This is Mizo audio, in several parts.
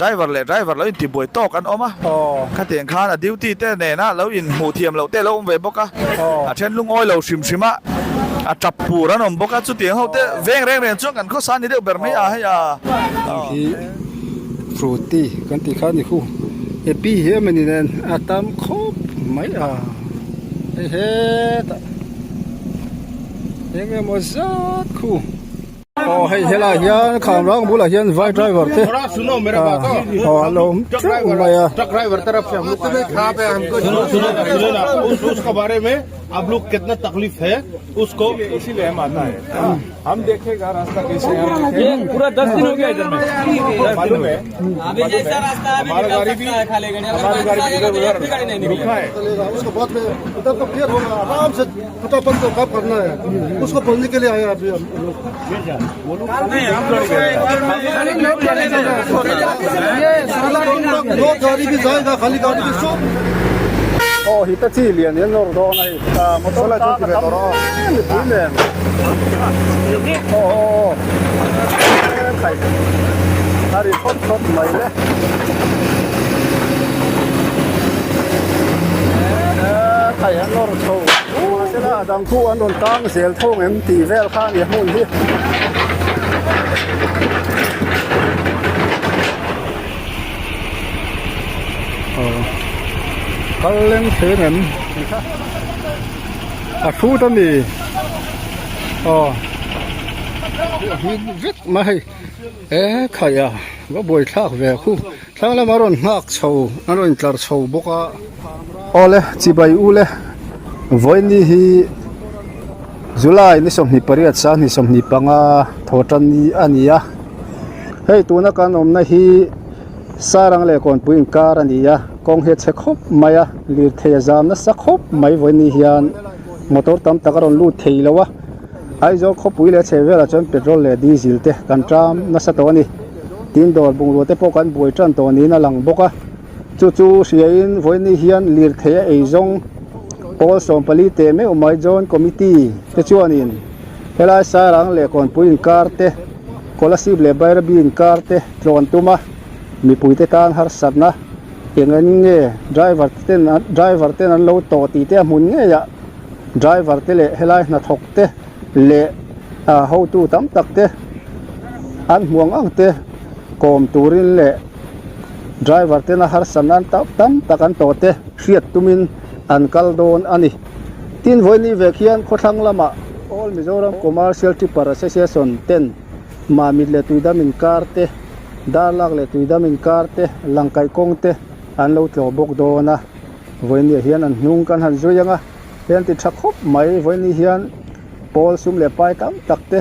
Driver leh driver lo intibuai tawk an awm a, khatiang khan a duty te nena lo inhmuh thiam loh te a lo awm ve bawk a, a then lungawi lo hrim hrim a, a tap pur an awm bawk a, chutiang ho te veng reng reng chuan kan khawsa ni deuh ber mai a hei a. Hi fruity kan tih kha a ni khu, epi hi emawni nen a tam khawp mai a, hei hetah eng emaw zat khu. Aw hei helai hian khamrang bulah hian vai driver te aw an lo awm teuh mai a. Aw Hitachi lian hi an nawr dawn a hei motor tang a tam em mipui nen aw aw aw khai a ri phawt phawt mai le khai an nawr chho mahsela a dang khu an rawn tang zel thawng em tih vel kha a ni a hmun hi. Aw kal leng thei ang em tih kha a hrut a ni aw a hmin vek mai hei e khai a va buai thlak ve khu thlang lama rawn nghak chho an rawn tlar chho bawk a awle chibai u le vawiini hi July ni 28 sang 25 thaw tan ni a ni a hei tuna kan awmna hi Sarang leh Kawnpui inkar a ni a kawng hi a chhe khawp mai a lirthei a zam nasa khawp mai vawiini hian motor tam tak a rawn lut thei lo a Aizawl khawpui leh a chheh velah chuan petrol leh diesel te kan ṭam nasa tawh a ni tin dawr bungrua te pawh kan buai ṭan tawh niin a lang bawk a. Chu chu hriain vawiini hian lirthei a eizawng pawl 14 teh meuh mai Joint Committee te chuanin helai Sairang leh Kawnpui inkar te, Kolasib leh Bairabi inkar te tlawn tum a, mipuite tan harsatna eng eng nge driver ten driver ten an lo tawh tih te a hmun ngeiah driver te leh helai hnathawk te leh hotu tam tak te an hmuang ang te kawm turin leh driver tena harsatna nan tam tam tak an tawh te hriat tumin an kal dawn a ni. Tin vawiin ni vek hian khawthlang lamah All Mizoram Commercial Tipper Association ten Mamit leh Tuidam inkar te, Darlak leh Tuidam inkar te, Langkaih kawng te an lo tlawh bawk dawn a. Vawiin ni ah hian an hnung kan han zui ang a, hei an ti tha khawp mai. Vawiin ni hian pawl sum leh pai tam tak te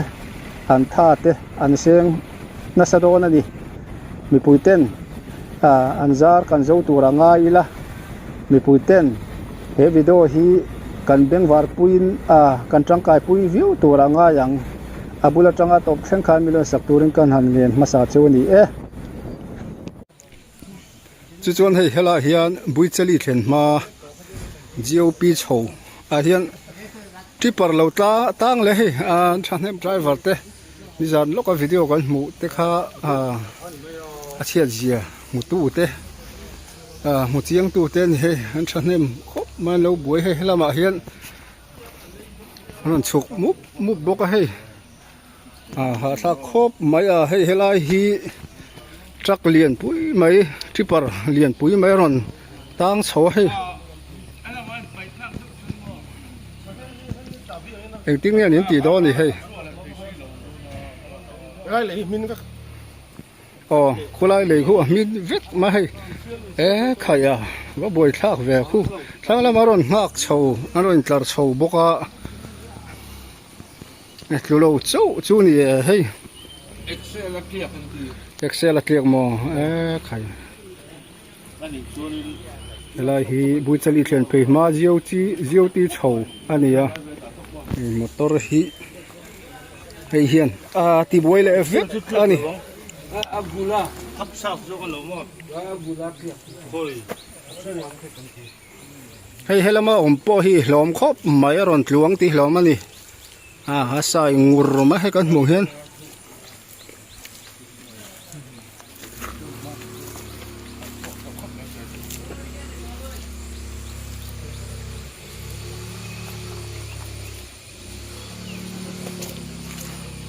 an tha te an seng nasa dawn a ni. Mipui ten an zar kan zo tur a ngai ila, mipui ten he video hi kan bengvar puiin kan tangkai pui viau tur a ngai ang. A bul atanga tawp thleng khan min rawn sak turin kan han ngen hmasa chu a ni e. Chu chuan hei helaiah hian Buichali thlen hma GOP chho ah hian tipper lo tla tang leh hei thahnem driver te nizan lawka video kan hmuh te kha ah a chhiat zia hmu tu te ah hmu chiang tu te a ni hei an thahnem khawp mai an lo buai hei helamah hian an rawn chhuk mup mup bawk a hei. Ah hahthlak khawp mai a hei helai hi truck lian pui mai tipper lian pui mai a rawn tang chho a hei engtin nge an tih dawn a ni hei. Aw khulai lei khu a hming vek mai hei e khai a va buai thlak ve khu thlang lama rawn nghak chho a rawn tlar chho bawk a e tlu lo chauh chu ni e hei Excel a tliak an ti Excel a tliak maw e khai helai hi Buichali thlen phei hma GOT GOT chho a ni a motor hi hei hian a tibuai leh vek a ni. Hei helama awm pawh hi hlawm khawp mai a rawn tluang tih hlawm a ni a sai ngur mai hei kan hmuh hian.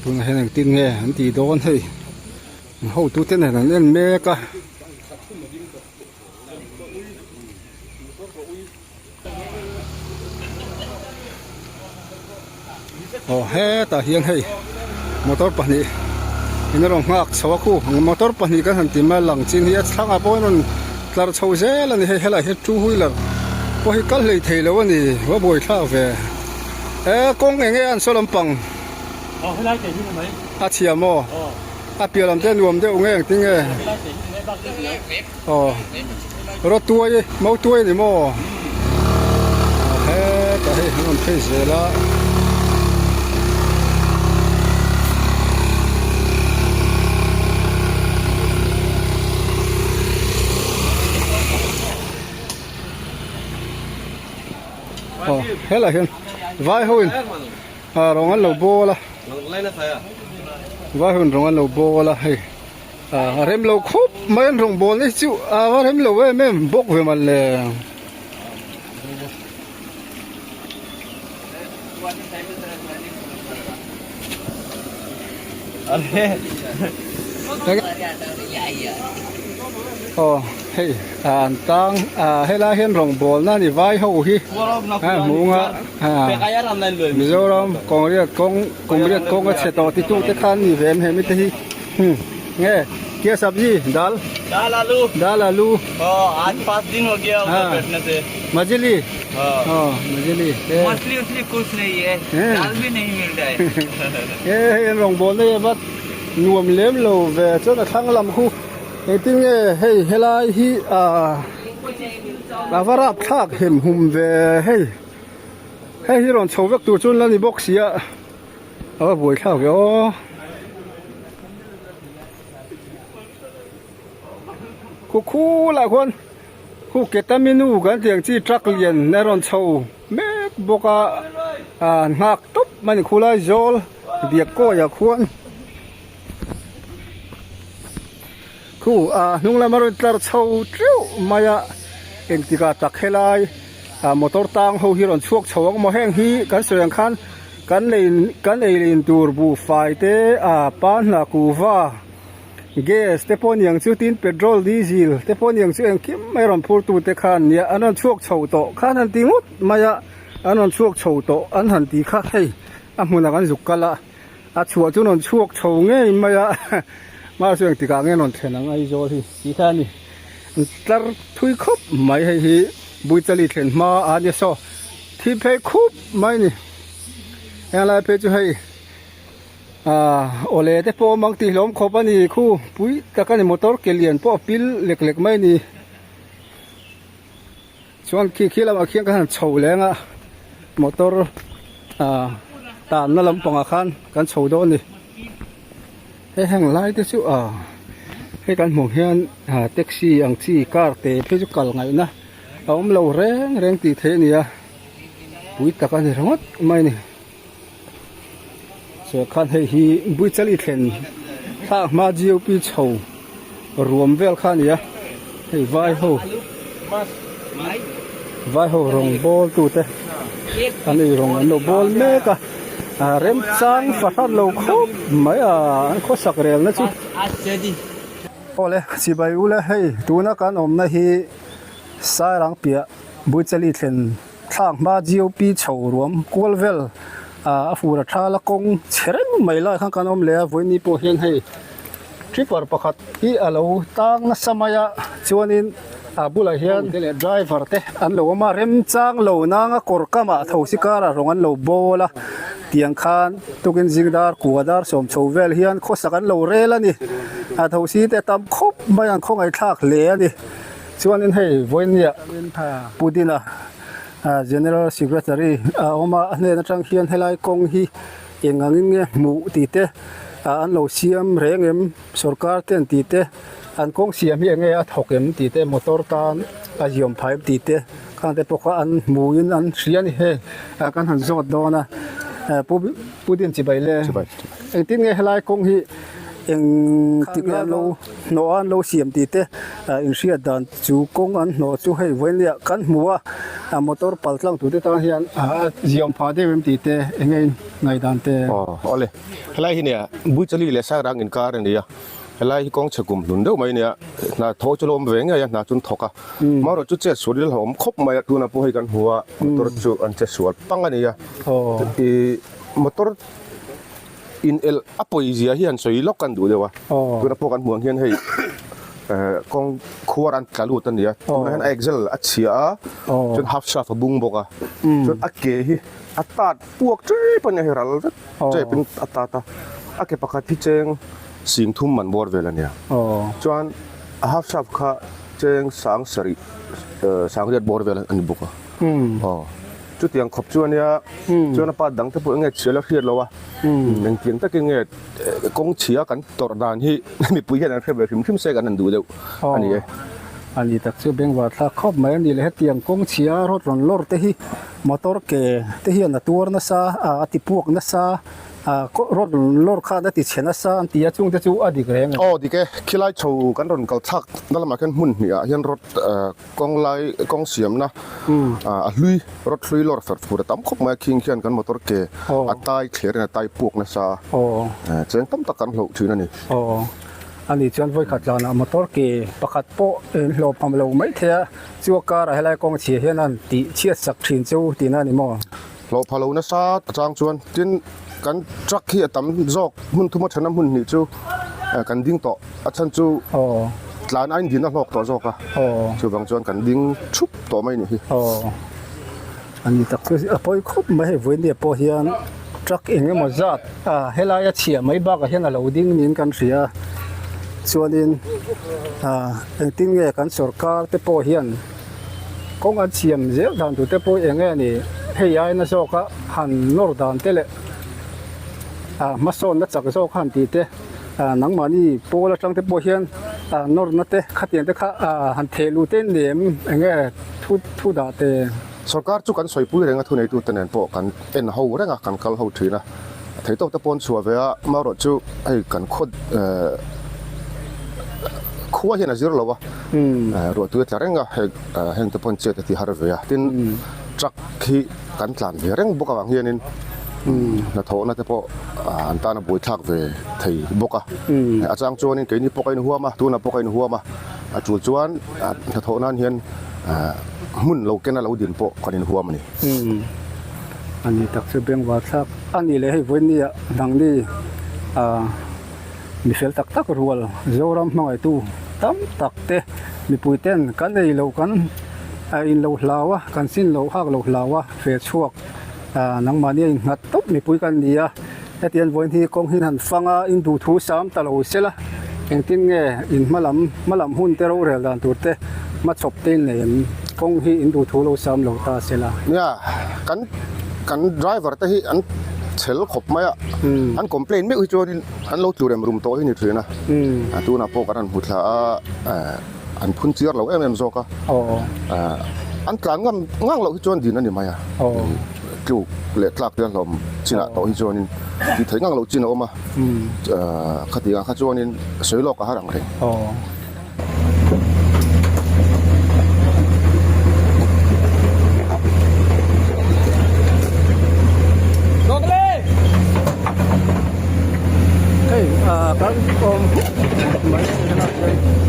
Tunah hian engtin nge an tih dawn hei an hotute nen an en mek a. Aw hetah hian hei motor pahnih in a rawn nghak chho a khu motor pahnih kan han ti mai a lang chin hi a thlangah pawh hian rawn tlar chho zel a ni hei helaiah hian two wheeler pawh hi kal hlei thei lo a ni va buaithlak ve e kawng eng nge an saw lampang a chhia maw a piah lam te a nuam deuh nge engtin nge. Aw rawtuai mautuai a ni maw aw hetah hei an rawn phei zel a. Aw helaiah hian vai ho in rawng an lo bawl a vai ho in rawng an lo bawl a hei. A rem lo khawp mai an rawngbawl hi chu a va rem lo em em bawk ve man le. Aw hei an tang helai hian rawngbawl na ni vai ho hi a hmuh a Mizoram Kawngriat kawng Kumriat kawng a chhe tawh titu te khan ni ve em hemi te hi. Nge kya sabji dal dal alu dal alu oh aaj paanch din ho gaya udhar baithne se majili oh majili machli uchli kuch nahi hai dal bhi nahi mil raha hai e hei an rawngbawl na hi vat nuam lem lo ve chuan a thlang lam khu engtin nge hei helai hi a va rap thlak hem hum ve hei hei hi rawn chho vek tur chuan la ni bawk si a. A va buai thlak ve aw. Khu khulah khuan khu ketaminu kan tih ang chi truck lian a rawn chho mek bawk a ah nghak tawp mai a ni khulai zawl biak kawiah khuan khu ah hnung lam a rawn tlar chho teuh mai a engtikah tak helai ah motor tang ho hi rawn chhuak chho ang maw heng hi kan sawi ang khan. Kan lei kan ei lin tur buhfai te ah panhnah kuhva gas te pawh niang chu tin petrol diesel te pawh niang chu engkim mai rawn phur tu te khan nia an rawn chhuak chho tawh khan han ti ngawt mai a an rawn chhuak chho tawh an han ti kha hei a hmunah kan zuk kal a a chhuah chu an rawn chhuak chho ngei mai a mahse engtikah nge an rawn thlen ang Aizawl hi tih kha a ni an tlar thui khawp mai hei hi Buichali thlen hma a nia saw thi phei khup mai a ni. Heng lai phei chu hei ah awle te pawh awm ang tih hlawm khawp a ni khu pui tak a ni motor ke lian pawh a pil lek lek mai a ni chuan khi khi lamah khian ka han chho leng a motor ah tanna lampangah khan kan chho dawn a ni hei heng lai te chu ah hei kan hmuh hian ah taxi ang chi car te phei chu kal ngaihna a awm lo reng reng tih theih a ni a. Pui tak a ni ringawt mai a ni chuan khan hei hi Buichali thlen thlak hma GOP chho ruam vel kha a ni a hei vai ho vai ho rawng bawl tu te an ei rawng an lo bawl mek a a remchang fahran lo khawp mai a an khawsak rel na chu. Awle chibai ule hei tuna kan awmna hi Sairang piah Buichali thlen thlak hma GOP chho ruam kual vel ah a fur a thal a kawng chhe reng mai lai khan kan awm leh a vawiin ni pawh hian hei tripper pakhat hi a lo tang nasa mai a chuanin a bulah hian driver te an lo awm a remchang lo nanga kawr kamah thosi karah rawng an lo bawl a tiang khan tukin zingdar kua dar sawm chho vel hian khawsak an lo rel a ni a thosi te tam khawp mai an khawngaihthlak hle a ni. Chuanin hei vawinia Pu Dina General Secretary a awm a, a hnen atang hian helai kawng hi eng angin nge hmuh tih te an lo siam reng em sorkar ten tih te an kawng siam hi enge a thawk em tih te motor tan a ziawm phah em tih te khang te pawh kha an hmuhin an hria a ni hei kan han zawt dawn a Pu Din chibai le engtin nge helai kawng hi. Eng tik nge an lo hnawh a an lo siam tih te inhriat dan chu kawng an hnawh chu hei vawinia kan hmu a motor pal tlang tur te tan hian a ziam phah deuh em tih te eng nge ngaihdan te. Aw awle helai hi nia Buichali leh Sairang inkar a ni a helai hi kawng chhe kum hlun deuh mai a nia hna thaw chu lo awm ve ngei a hna chu an thawk a marawh chu chet sual ila awm khawp mai a tunah pawh hei kan hmu a motor chu an che sual pang a ni a ih motor. In elh a pawi zia hi han sawi lawk kan duh deuh a, tuna pawh kan hmuh ang hian hei kawng khuar an tla lut a ni a, tunah hian a axle a chhia a, chuan half shaft a bung bawk a, chuan a ke hi a tat puak tep a nia hei ral vek tep in a tat a, a ke pakhat hi cheng sing thum man bawr vel a nia, chuan a half shaft kha cheng sang sarih sangriat bawr vel a ni bawk a, aw. Chutiang khawp chu a nia, chuan a pa dang te pawh enge chhia la hriat lo a, engtiang takin nge kawng chhia kan tawrh dan hi mipui hian an hre ve hrim hrim se kan han duh deuh a ni e. A ni tak chu bengvar thlak khawp mai a ni le, hetiang kawng chhia rawt rawn lawr te hi motor ke te hian a tuar nasa a, a ti puak nasa a, rawt rawn lawr khan a ti chhe nasa an ti a, chungte chu a dik reng a ni. Aw dik e, khilai chho kan rawn kal thlak na lamah khian hmun hnih ah hian rawt Kawng lai kawng siamna a hlui rawt hlui lawr fer fur a tam khawp mai a khing khian kan motor ke a tai thler in a tai puak nasa a cheng tam tak kan hloh thin a ni. Aw a ni chuan vawikhat tlanah motor ke pakhat pawh in hlawp pham lo mai thei a chu a karah helai kawng chhia hian an tih chhiat sak thin chu tihna a ni maw? Hlawh pha lo nasa a chang chuan tin kan truck hi a tam zawk hmun thuma thana hmun hnih chu kan ding tawh a chhan chu tlan a indin a hlawk tawh zawk a chuvang chuan kan ding thup tawh mai ni hi. Aw a ni tak chu a pawi khawp mai hei vawinia pawh hian truck eng emaw zat a helai a chhia mai bakah hian a lo ding niin kan hria chuanin ah engtin nge kan sorkar te pawh hian. Kawng an siam zel dan tur te pawh eng nge ni hei aina zawka han nawr dan te leh ah hmasawnna chak zawk han tih te ah nangmahni pawl atang te pawh hian ah nawrna te khatiang te kha ah han theh luh te nem eng nge thu thu dah te. Sorkar chu kan sawipui reng a thuneitu te nen pawh kan en ho reng a kan kal ho thin a theitawk te pawh an chhuah ve a amaherawh chu hei kan khaw eh khua hian a zir lo a. Ruahtui a tla reng a, heng heng te pawn chet a ti har ve a, tin truck hi kan tlan ve reng bawk avang hianin hnathawhna te pawh an tan a buaithlak ve thei bawk a, a chang chuanin keini pawh ka inhuam a, tunah pawh ka inhuam a, a tul chuan hnathawh nan hian hmun lo kena lo din pawh kan inhuam a ni. A ni tak chu bengvar thlak a ni leh hei vawinia nangni ah. Mi fel tak tak rual Zoram hmangaihtu tam tak te mipui ten kan ei loh kan in lo hlau a kan sin loh hak lo hlau a fe chhuak ah nangmahni a innghat tawp mipui kan ni a hetiang vawiin hi kawng hi han fang a in duh thu sam ta lo sela engtin nge in hma lam hma lam hun te rorel dan tur te hmachhawp te in nei em kawng hi in duh thu lo sam lo ta sela. Nia kan kan driver te hi an chhel khawp mai a an complaint meuh hi chuanin An lo tlu rem rum tawh hi ni thin a, a tunah pawh kan han hmu thla a, an phun chiar lo em em zawk a, an tlan ngam ngang loh hi chuan din a ni mai a, tluk leh tlak te a hlawm chinah tawh hi chuanin tih theih ngang loh chin a awm a, khatiang ah kha chuanin sawi lawk a har ang reng. Hei ah kan awm mai helai hian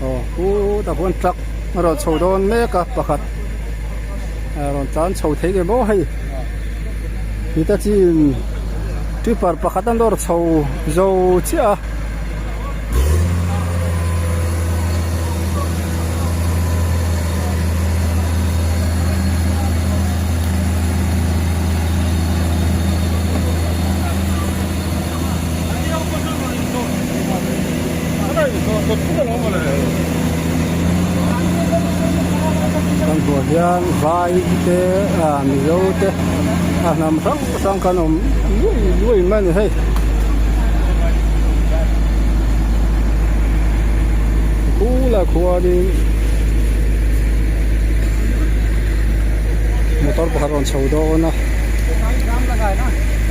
Aw khutah khuan truck a rawn chho dawn mek a pakhat rawn tlan chho thei nge maw hei Hitachi in tipper pakhat an lawr chho zo chiah a. hian vai te ah mizo te a hnam hrang hrang kan awm luai luai mai a ni hei. Bulah khuanin motor pakhat a rawn chho dawn a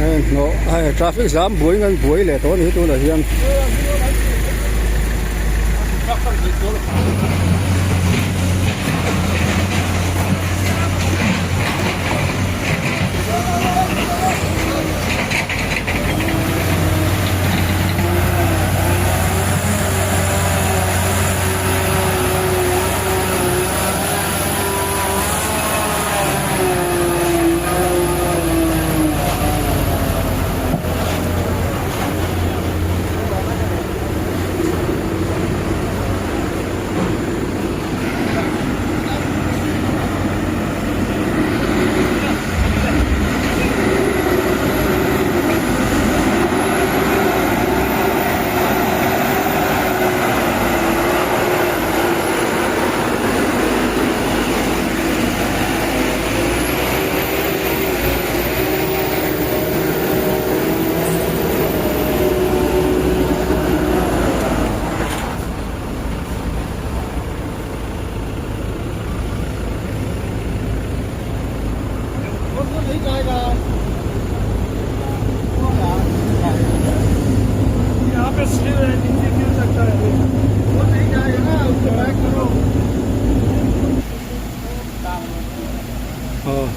hei hnawh hei traffic jam buai in an buai leh tawh a ni hi tunah hian.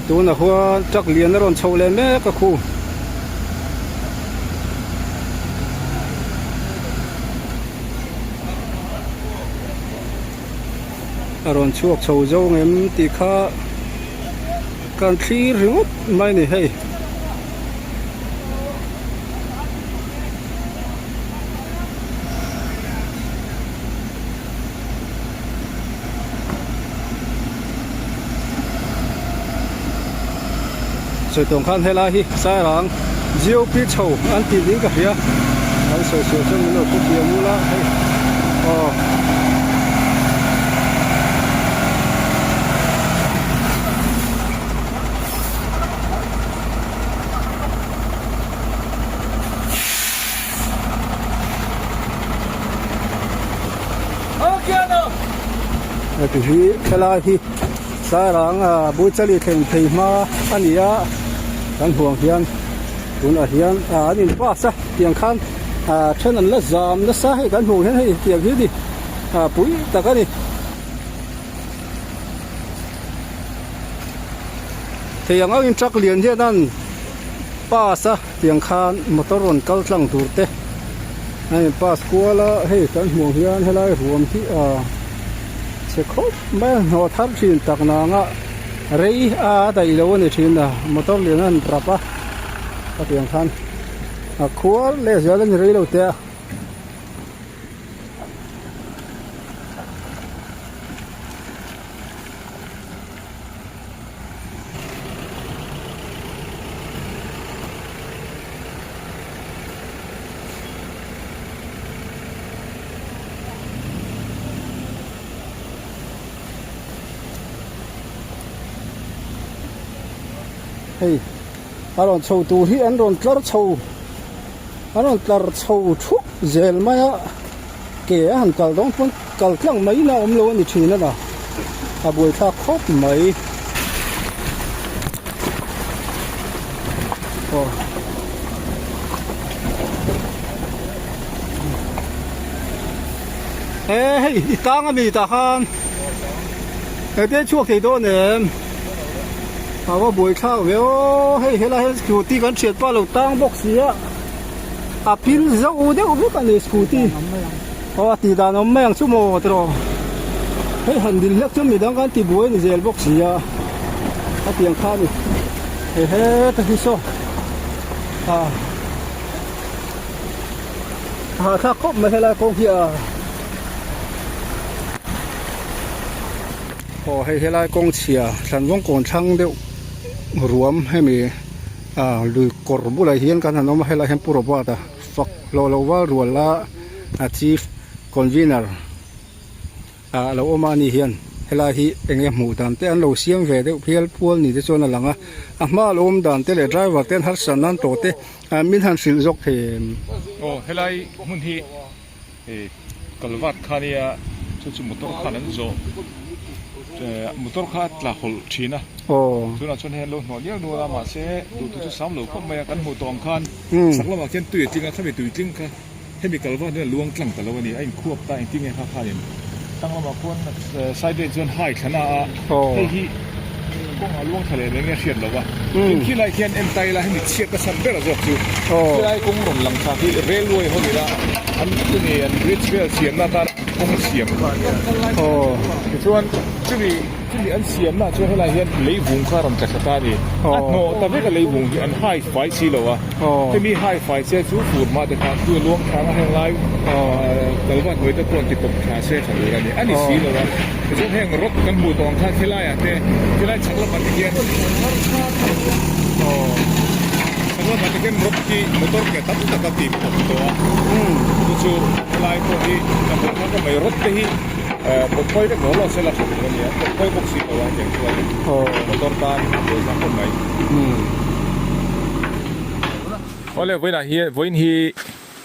Tunah khuan truck lian a rawn chho leh mek a khu. A rawn chhuak chho zo ngem tih kha kan thlir ringawt mai a ni hei. Sawi tawng khan helai hi Sairang GOP chho an tih ding ka hria kan sawi sual chuan min lo hrethiam ula hei aw. Heti hi helai hi Sairang ah Buichali thleng phei hma a ni a kan huang hian tunah hian ah an in pass a tiang khan ah then an la zam nasa hei kan hmuh hian hei tiang hi ni ah pui tak a ni. Thei ang angin truck lian hian an pass a tiang khan motor rawn kal tlang tur te a in pass kual a hei kan hmuh ang hian helai ruam hi ah chhe khawp mai a hnawh thar thin tak nang a rei a daih lo a ni thin a motor lian a han rap a khatiang khan a khual leh zel a ni rei lo te a. Hei a rawn chho tur hi an rawn tlar chho an rawn tlar chho thup zel mai a. Ke a han kal dawng pawn kal tlang mai na awm lo a ni thin a na a buaithlak khawp mai aw e hei i tang a mi tah khan ete chhuak thei dawn em a va buaithlak ve aw hei helai hian scooty kan thian pa lo tang bawk si a. A pil zo deuh vek a ni scooty aw a tih dan awm mai ang chu maw tiraw hei han dil hlek chu midang kan ti buai a ni zel bawk si a a tiang kha a ni hei heta hi saw a hahthlak khawp mai helai kawng hi a aw hei helai kawng chhia thlanvawng kawn thlang deuh ruam hemi. Ah lui kawr bulah hian kan han awm a helaiah hian Pu Robert a fak hlawh loh val rual a a chief convener ah a lo awm a ani hian. Helai hi eng nge hmuh dan te an lo siam ve deuh phial pual ni te chuan a lang a, a hma a lo awm dan te leh driver te an harsat nan tawh te min han hrilh zawk thei em? Aw helai hmun hi kalvat kha nia chu chu motor khan an zawh motor kha a tla hawlh thin a tunah chuan hei an lo hnawh nial nual a mahse duhtu chu sam lo khawp mai a kan hmuh tawh ang khan sak lamah khian tui a tling a khami tui tling kha hemi kalvat hian a luang tlang ta lo a ni a inkhuap ta engtin nge kha khanin tang lamah khuan side ah chuan hai thla na a hei hi kawngah luang thla leh mai nge a hriat lo va tin khilai khian en ta ila hemi chhiat na chhan ber a zawk chu khilai kawng rawn lang thlak hi railway ho ila an chumi an bridge vel siamna atana kawng siam kha a nia tichuan chumi chumi an siamna ah chuan helai hian leivung kha a rawn tla thla ta a ni a hnawh ta vek a leivung hi an hai fai si lo a hemi hai fai che chu fur hma te khan chu luang thlang a heng lai kalvat hnuai te pawh an ti pawp tha se tha tur a ni a ni si lo a tichuan heng rod kan hmuh tawh ang khan khilai ah te khilai chhak lamah te hian chhak lamah te hian rod hi motor ke tam tak a ti pawp tawh a chu chu helai pawh hi ka hmuh phak a mai rod te hi pawp phawi vek lo lo se la tha tur a ni a pawp phawi bawk si lo a hetiang chuan motor tan a buaithlak khawp mai. Awle vawiinah hian vawiin hi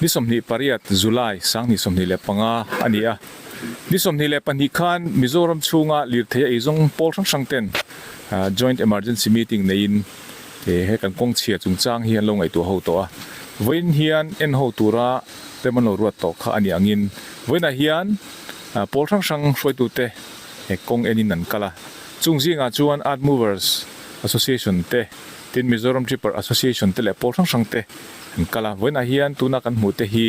ni 28 July 2025 a ni a. Ni 22 khan Mizoram chhunga lirthei a eizawng pawl hrang hrang ten Joint Emergency Meeting neiin he kan kawng chhia chungchang hi an lo ngaihtuah ho tawh a. Vawiin hian en ho tura rem an lo ruat tawh kha a ni angin vawiinah hian pawl hrang hrang hruaitute kawng enin an kal a. Chung zingah chuan Earth Movers Association te, Tin, Mizoram Tripper Association te leh pawl hrang hrang te an kal a, vawiinah hian tuna kan hmuh te hi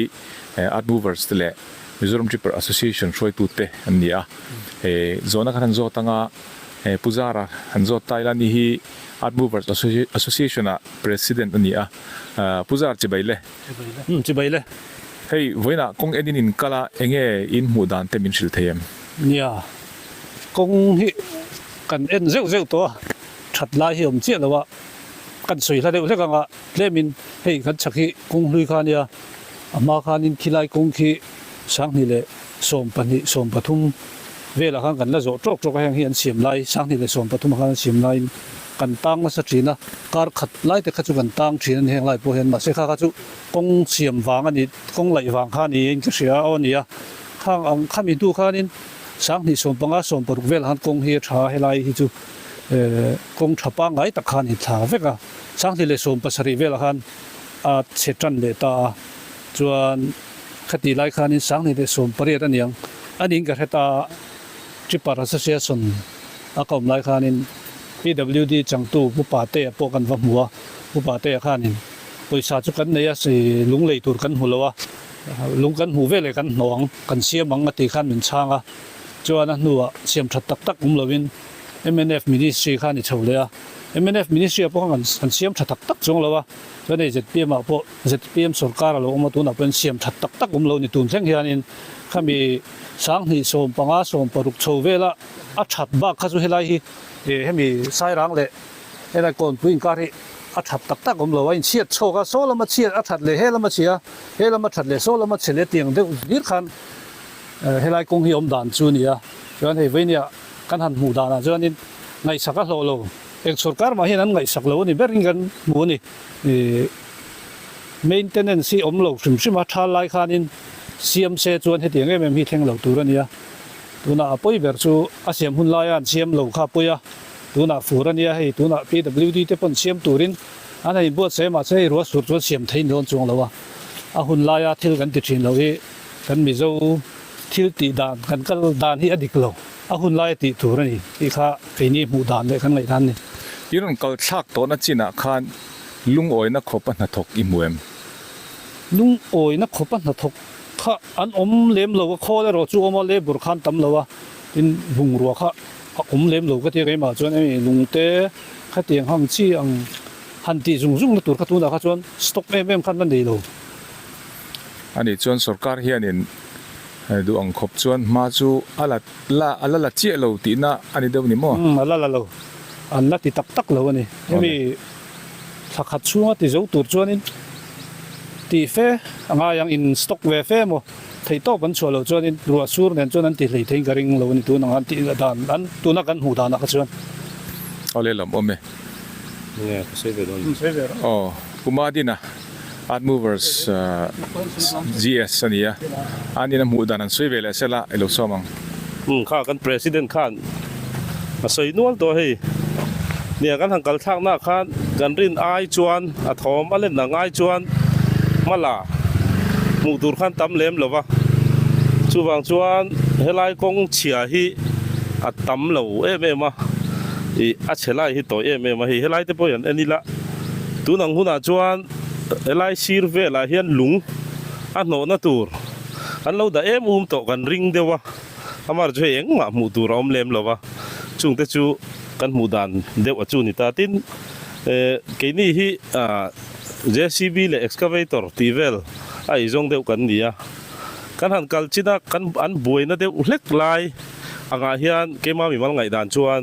Earth Movers te leh Mizoram Tripper Association hruaitu te an ni a. Zawhna khan han zawt anga Pu Zara han zawt ta ila ni hi Earth Movers Association ah President a ni a. Pu Zar chibai le. Umm chibai le. Hei vawiinah kawng en in in kal a, enge in hmuh dan te min hrilh thei em? Nia, kawng hi kan en zeuh zeuh tawh a. That lai hi awm chiah lo a, kan sawi hla deuh hlek ang a, tlemin hei kan chhak hi kawng hlui kha ania, a hma khanin khilai kawng khi 2012, 13 velah khan kan la zawh tawk tawk a, heng hi an siam lai 2013 ah khan an siam laiin kan tang nasa thin a, kar khat lai te kha chu kan tang thin a ni heng lai pawh hian, mahse kha kha chu kawng siam vang a ni, kawng laih vang kha niin ka hria aw nia, khang ang khami hnu khanin 2015, 16 velah khan kawng hi a tha a, helai hi chu. Kawng tha pangngai tak khan i thla vek a, 2017 velah khan a chhe tan leh ta a, chuan khati lai khanin 2018 a niang a niin ka hre ta a, Tripper Association a ka awm lai khanin PWD changtu Pu Patea pawh kan va hmu a, Pu Patea khanin pawisa chu kan nei a, lung lei tur kan hmu lo a, lung kan hmuh veleh kan hnawh ang, kan siam ang a tih khan min chhang a, chuan a hnuah siam that tak tak awm lovin mnf ministry kha a ni chho leh a, mnf ministry ah pawh khan an siam tha tak tak chuang lo a, chuan hei zpm ah pawh zpm sorkar a lo awm a tunah pawhin siam that tak tak awm lo ni tun thleng hianin khami 2015 16 chho vela a that bak kha chu helai hi hemi Sairang leh helai Kawnpui inkar hi a that tak tak awm lo a, inchhiat chhawk a saw lama chhiat a that leh he lama chhia he lama that leh saw lama chhe leh tiang deuh hlir khan helai kawng hi awm dan chu a ni a, chuan hei veinia Kan han hmuh danah chuanin ngaihsak a hlawh lo. Eng sorkar mah hian an ngaihsak lo a ni berin kan hmu a ni. Ih maintenance hi awm lo hrim hrim a, thal lai khanin siam se chuan hetiang em em hi thleng lo tur a nia. Tunah a pawi ber chu a siam hun laia an siam lo kha a pawi a, tunah fur a nia hei tunah PWD te pawn siam turin an han inbuatsaih a mahse hei ruah sur chuan siam thei ni dawn chuang lo a. A hun laia thil kan ti thin lo hi kan Mizo thil tih dan kan kal dan hi a dik lo. A hun lai a tih tur a ni tih kha keini hmuh dan leh kan ngaih dan a ni. I rawn kal thlak tawhna chinah khan lungawina khawpa hnathawk i hmu em? Lungawina khawpa hnathawk kha an awm lem lo a, khawl erawh chu awm a, labour khan tam lo a, tin bungrua kha a awm lem lo ka ti a keimah chuan hemi lungte khatiang hang chi ang han tih zung zung na tur kha tunah kha chuan stock em em khan la nei lo. Ani chuan sorkar hianin Duh ang khawp chuan hma chu a la la a la la chiah lo tihna a ni deuh ni maw? Umm a la la lo, an la ti tak tak lo a ni. Hemi thla khat chhunga ti zo tur chuanin Tih fe a ngai ang, in stock ve fe maw? Theih tawp an chhuah loh chuanin ruah sur nen chuan an ti hlei theiin ka ring lo a ni tun ang an tih dan an tuna kan hmuh danah kha chuan. Aw le lam awm e. Nge ka sawi ve dawn. Sawi ve rawh. Aw Pu Madina Art Movers GS a ni a, an ina hmuh dan an sawi ve leh sela i lo sawm ang. Umm kha kan President khan a sawi nual tawh hei. Nia kan han kal thlakna ah khan kan rin ai chuan a thawm a len ang ai chuan hma la hmuh tur khan tam lem lo va. Chuvang chuan helai kawng chhia hi a tam lo em em a, ih a chhe lai hi tawi em em a hei. Helai te pawh hi an en ila tun ang hunah chuan helai sir velah hian lung a hnawhna tur an lo dah em um tawh kan ring deuh a. Amar chu hei engmah hmuh tur a awm lem lo va, chungte chu kan hmuh dan deuh a chu ni ta. Tin, keini hi JCB leh excavator tih vel a eizawng deuh kan ni a, kan han kal chin a, kan an buaina deuh hlek lai angah hian keima mimal ngaihdan chuan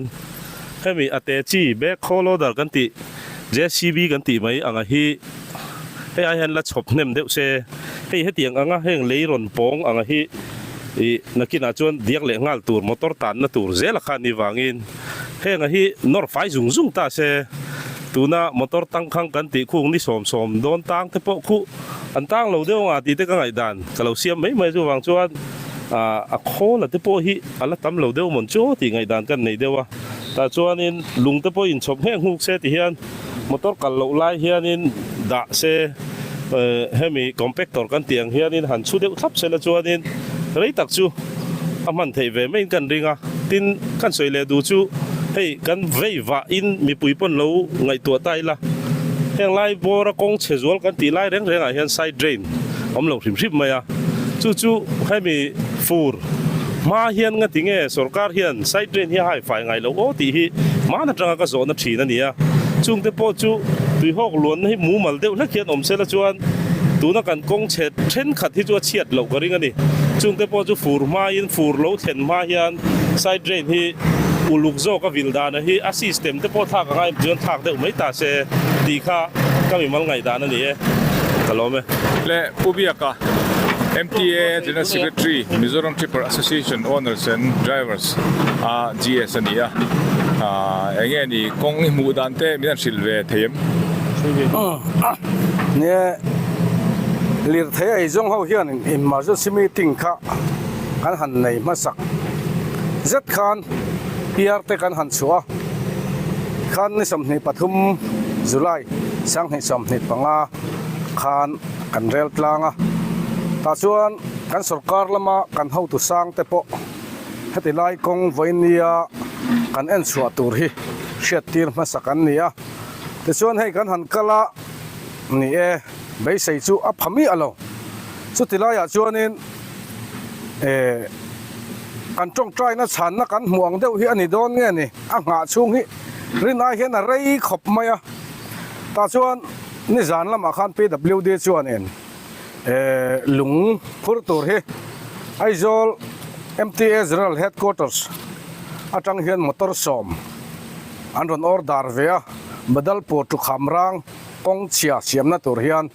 hemi a te chi backhoe loader kan tih JCB kan tih mai anga hi hei ai hian la chhawp hnem deuh se, hei hetiang anga heng lei rawn pawng anga hi Ih, nakinah chuan diak leh nghal tur motor tanna tur zela kha ni vangin henga hi nawr fai zung zung ta se, tuna motor tangkhang kan tih khung ni 70 dawn tang te pawh khuh an tang lo deuh anga tih te ka ngaihdan ka lo siam mai mai chuvang chuan a khawl a te pawh hi a la tam lo deuh mawn chu tih ngaihdan kan nei deuh a, tah chuanin lung te pawh inchhawp nghek nghuk se ti hian Motor kal loh lai hianin dah se, hemi compactor kan tih ang hianin han chhu deuh thlap sela chuanin rei tak chu a hman theih ve maiin kan ring a. Tin, kan sawi leh duh chu hei kan vei vahin mipui pawn lo ngaihtuah ta ila, heng lai bawra kawng chhe zual kan tih lai reng rengah hian side drain awm lo hrim hrim mai a. Chu chu hemi fur hma hian nga ti nge sorkar hian side drain hi a haifai ngai lo aw tih hi hman atanga ka zawhna thin a ni a. Chungte pawh chu tuihawk luanna hi mumal deuh hlek hian awm sela chuan tuna kan kawng chhe thenkhat hi chu a chhiat loh ka ring a ni. Chungte pawh chu fur hmain fur lo thlen hma hian side drain hi uluk zawk a vil dana hi a system te pawh thlak a ngai chuan thlak deuh mai ta se tih kha ka mimal ngaihdan a ni e. Ka lawm e. Le Pu Biaka, MTA General Secretary, Mizoram Tripper Association Owners and Drivers a GS a ni a, eng nge ni kawng i hmuh dan te min han hrilh ve thei em? Nia, lirthei eizawng ho hian emergency meeting kha kan han nei hmasak zet khan PR te kan han chhuah a, khan ni 23 July 2025 khan kan rel tlang a, tah chuan kan sorkar lama kan hotu sang te pawh heti lai kawng vawinia kan en chhuah tur hi hriattir hmasak an ni a, tichuan hei kan han kal a ni e, beisei chu a pha miah lo, chuti laiah chuanin eh kan tawngtaina chhanna kan hmuh ang deuh hi a ni dawn nge ni, a nghah chhung hi rin ai hian a rei khawp mai a, tah chuan. Nizan lamah khan PWD chuanin lung phur tur hi Aizawl MTA General Headquarters atang hian motor 10 an rawn order ve a, Badalpur to Khamrang kawng chhia siamna tur hian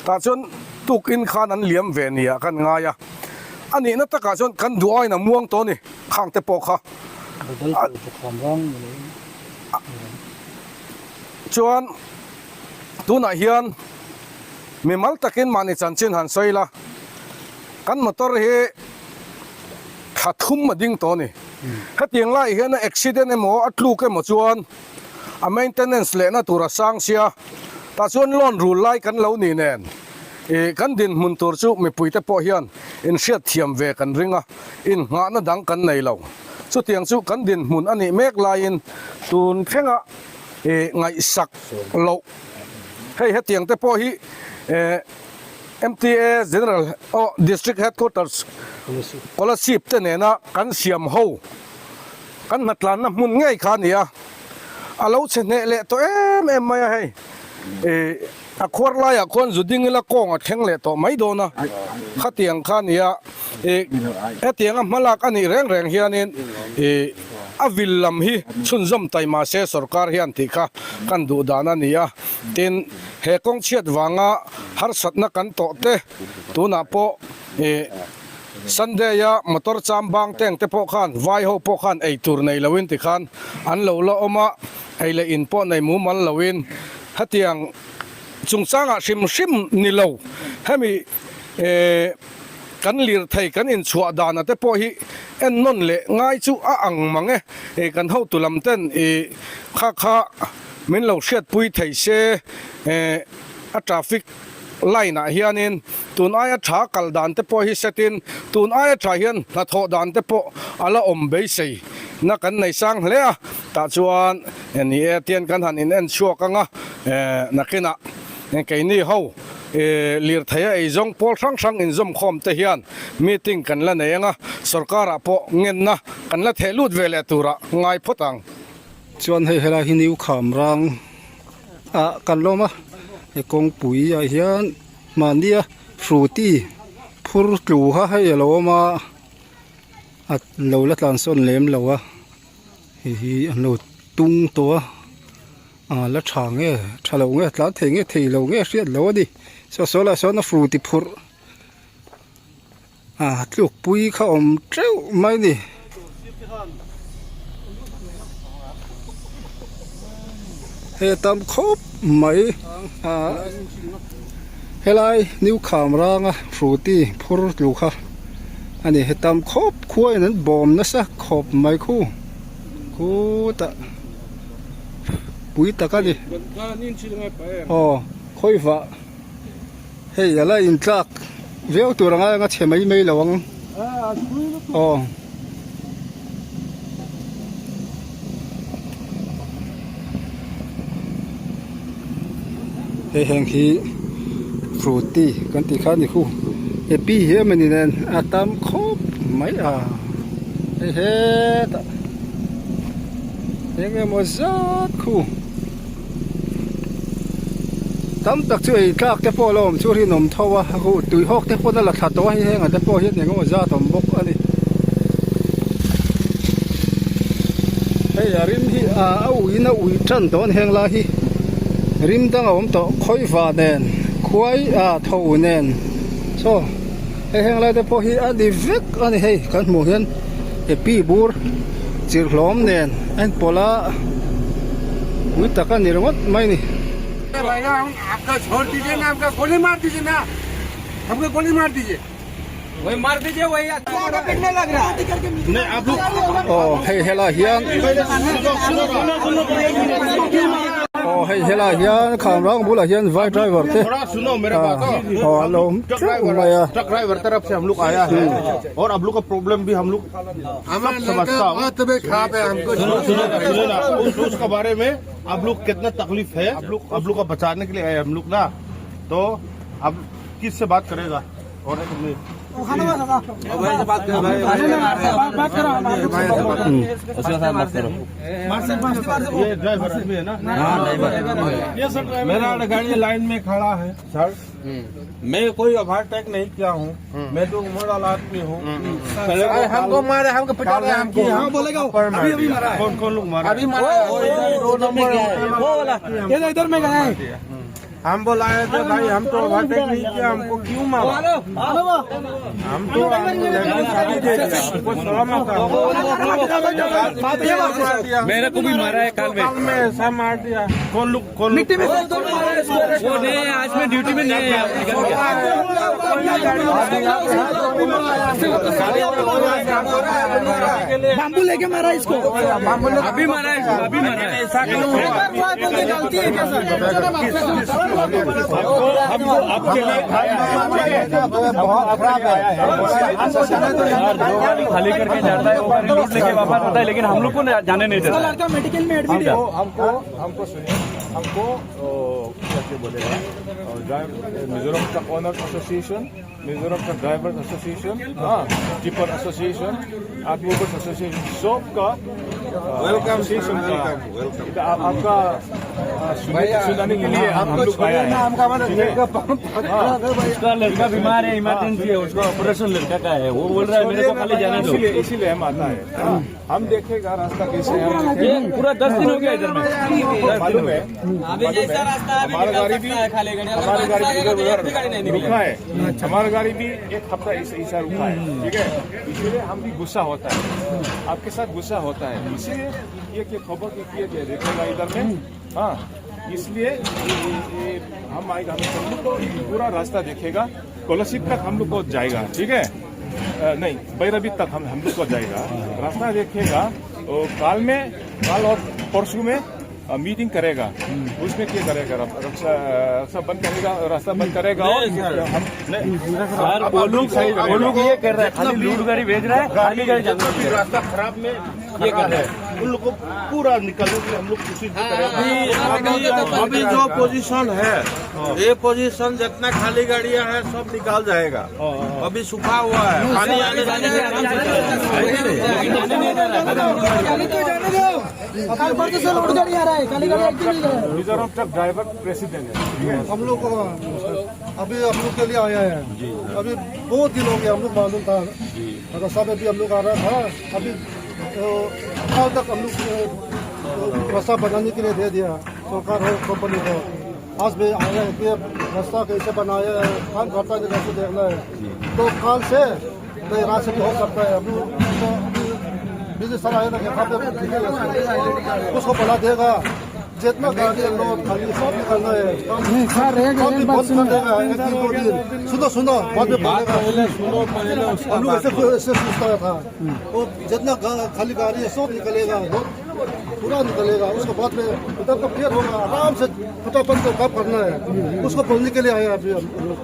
tah chuan tukin khan an liam ve nia kan ngai a, a nihna takah chuan kan duh aiin a muang tawh a ni khang te pawh kha. Badalpur to Khamrang ni lo in. Chuan tunah hian mimal takin mahni chanchin han sawi la, kan motor hi thla thum a ding tawh a ni. Hetiang laiah hian a accident emaw a tluk emaw chuan a maintenance lehna tur a sang sia, tah chuan loan rul lai kan lo ni nen ih kan dinhmun tur chu mipuite pawh hian inhriatthiam ve kan ring a, innghahna dang kan nei lo. Chutiang chu kan dinhmun a nih mek laiin tun thlengah ih ngaihsak loh. Hei hetiang te pawh hi eh MTA General aw District Headquarters Kolasib te nena kan siam ho kan hnatlanna hmun ngei kha a ni a, a lo chhe hneh leh tawh em em mai a hei ih a khuar laiah khuan zu ding ila kawng a thleng leh tawh mai dawn a, khatiang kha a ni a ih hetianga hmalak a nih reng reng hianin ih. A vil lam hi chhunzawm taima se sorkar hian tih kha kan duh dan a ni a. Tin, he kawng chhiat vanga harsatna kan tawh te tunah pawh ih Sunday-a motor cham bang teng te pawh khan vai ho pawh khan ei tur nei loin tikhan an lo la awm a, ei leh in pawh nei mumal loin hetiang chungchangah hrim hrim ni lo hemi ih Kan lirthei kan inchhuah dana te pawh hi ennawn leh ngai chu a ang mang e. I kan hotu lam ten i kha kha min lo hriatpui thei se a traffic line ah hianin tun aia tha kal dan te pawh hi set in tun aia tha hian hnathawh dan te pawh a la awm beisei na kan nei sang hle a. Tah chuan ni e tian kan han in en chhuak anga nakinah keini ho Lirthei a eizawng pawl hrang hrang inzawmkhawm te hian meeting kan la nei anga, sorkarah pawh ngenna kan la theh lut ve leh turah ngai phawt ang. Chuan hei helai hi New Khamrang ah kan lawm a, he kawngpui ah hian mahnia Frooti phur tlu kha hei a lo awm a, a lo la tlansawn lem lo a, hei hi an lo tung tawh a. A la tha nge tha lo nge tlan thei nge thei lo nge hriat lo a ni saw saw lah sawn a fru ti phurh a tluk pui kha awm teuh mai a ni. Hei a tam khawp mai a helai new kham ranga frooti phur tlu kha a ni he tam khawp khuain an bawm nasa khawp mai khu khutah. Pui tak a ni. Aw khawi vah hei a la intlak viau tur anga anga chhe mai mai lo ang aw. Hei heng hi frooti kan tih kha a ni khu happy hi emawni nen a tam khawp mai a hei hetah. Eng emaw zat khu tam tak chu ei tlak te pawh a la awm chu rinawm tho a ruh tui hawk te pawn a la thla tawh a hei heng ah te pawh hian eng emaw zat a awm bawk a ni hei a rim hi a ui in a ui tan tawh a ni heng lai hi rim dang a awm tawh khawiva nen khuai ah tho nen saw hei heng lai te pawh hi a ni vek a ni hei kan hmuh hian. Happy bur chirh hlawm nen a inpawlh a pui tak a ni ringawt mai a ni. Aw hei helai hian aw hei helai hian khamrang bulah hian vai driver te aw an lo awm teuh mai a. और आप लोग का प्रॉब्लम भी हम लोग सब समझता हूँ सुनो सुनो सुनो ना उस उसका बारे में आप लोग कितना तकलीफ है आप लोग आप लोग का बचाने के लिए आए हम लोग ना तो आप किससे बात करेगा और एक ये ड्राइवर आदमी है ना मेरा गाड़ी लाइन में खड़ा है सर मैं कोई ओवरटेक नहीं किया हूँ मैं तो उम्र वाला आदमी हूँ हमको मारे हमको पिटा रहे हमको हाँ बोलेगा अभी अभी मारा है कौन कौन लोग मारा अभी मारा दो नंबर वो वाला ये इधर में गया है हम बोलाए थे भाई हम तो ओवरटेक नहीं किया हमको क्यों मारा हम तो हमको शर्म आता मेरे को भी मारा है काल में ऐसा मार दिया कौन लोग कौन मिट्टी में वो नहीं आज मैं ड्यूटी में नहीं है बाम्बू लेके मारा इसको अभी मारा है अभी मारा है ऐसा क्यों गलती है क्या सर खाली करके जाता है वो लेके वापस आता है लेकिन हम लोग को जाने नहीं देता लड़का मेडिकल में एडमिट है हमको हमको सुनिए हमको क्या क्या बोलेगा Mizoram truck owner association Mizoram truck drivers association हाँ tipper association earth movers association सब का welcome association का welcome आपका सुनाने के लिए हम लोग आया है। उसका लड़का बीमार है, इमरजेंसी है, उसका ऑपरेशन लड़का का है, वो बोल रहा है मेरे को खाली जाने दो। इसीलिए इसीलिए हम आता है। हम देखेगा रास्ता कैसे है। ये पूरा 10 दिन हो गया इधर में। मालूम है, हमारा गाड़ी भी हमारा गाड़ी इधर उधर रुका है, हमारा गाड़ी भी एक हफ्ता ऐसा रुका है, ठीक है। इसीलिए हम भी गुस्सा होता है, आपके साथ गुस्सा होता है, इसीलिए ये खबर किए देखेगा इधर में। हाँ, इसलिए हम आएगा, हम लोग को पूरा रास्ता देखेगा, कोलासिब तक हम लोग को जाएगा, ठीक है। नहीं, बैरबी तक हम लोग को जाएगा, रास्ता देखेगा। और काल में, काल और परसों में मीटिंग करेगा, उसमें क्या करेगा, रास्ता बंद करेगा, रास्ता बंद करेगा। और हम सर वो लोग ये कर रहा है, खाली लूट गाड़ी भेज रहा है, खाली गाड़ी रास्ता खराब में ये कर रहा है, उन लोग को पूरा निकालने के लिए हम लोग कोशिश करेंगे। अभी जो पोजीशन है, ये पोजीशन जितना खाली गाड़ियां हैं सब निकाल जाएगा। अभी सूखा हुआ है, पानी आने जाने से आराम से मिजोरम truck driver president है। हम लोग अभी हम लोग के लिए आया है, अभी बहुत दिन हो गया हम लोग मालूम था रास्ता में भी हम लोग आ रहा था। अभी कल तक हम लोग रास्ता बनाने के लिए दे दिया सरकार और कंपनी को। आज भी आया है कि रास्ता कैसे बनाया है, काम करता है कैसे देखना है, तो कल से नहीं रात से भी हो सकता है। हम लोग बिजली सर आया था उसको बना देगा, जितना गाड़ी लोग खाली सब निकलना है, काम भी बंद कर देगा एक दिन दो दिन। सुनो सुनो बाद में बोलेगा। हम लोग ऐसे ऐसे सोचता था, वो जितना खाली गाड़ी है सब निकलेगा, पूरा निकलेगा, उसके बाद में उधर का क्लियर होगा, आराम से फटाफट को काम करना है। उसको बोलने के लिए आए अभी हम लोग।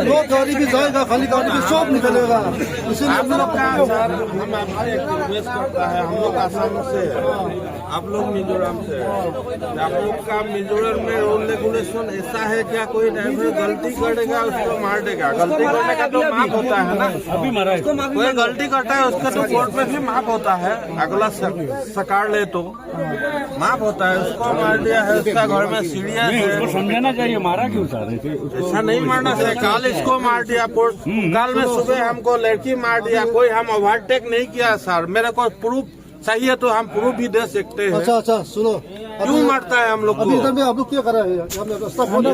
दो गाड़ी भी जाएगा, खाली गाड़ी भी सब निकलेगा। इसीलिए हम लोग हम आपसे एक रिक्वेस्ट करता है, हम लोग आसाम से है, आप लोग मिजोरम से है। आप लोग का मिजोरम में रूल रेगुलेशन ऐसा है क्या, कोई ड्राइवर गलती करेगा उसको मार देगा? गलती करने का तो माफ होता है ना, अभी मारा है कोई गलती करता है उसका तो कोर्ट में भी माफ होता है, अगला सकार ले तो माफ होता है। उसको मार दिया है, उसका घर में सीढ़ियाँ है, उसको समझाना चाहिए, मारा क्यों सर? ऐसा नहीं मारना चाहिए। कल इसको मार दिया, कल में सुबह हमको लड़की मार दिया, कोई हम ओवरटेक नहीं किया सर, मेरे को प्रूफ चाहिए तो हम प्रूफ भी दे सकते हैं। अच्छा अच्छा सुनो, क्यों मारता है हम लोग को? अभी इधर में आप लोग क्या कर रहे हैं? रास्ता बंद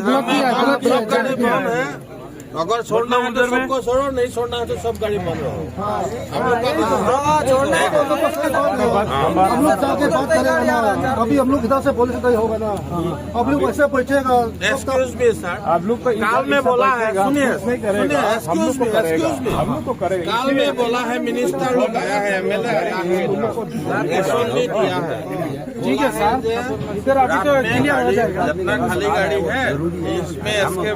है, अगर छोड़ना है तो सबको छोड़ो, नहीं छोड़ना है तो सब गाड़ी बंद रहो। हम लोग जाके बात करेंगे ना, अभी हम लोग इधर से बोले से नहीं होगा ना, अब लोग ऐसे बैठेगा। Excuse me sir, आप लोग का काल में बोला है, सुनिए नहीं करेगा, हम लोग को करेगा, हम लोग को करेगा। काल में बोला है, मिनिस्टर लोग आया है, एमएलए आया है, रेशन भी दिया है। ठीक है सर, इधर अभी तो क्लियर हो जाएगा। जितना खाली गाड़ी है इसमें इसके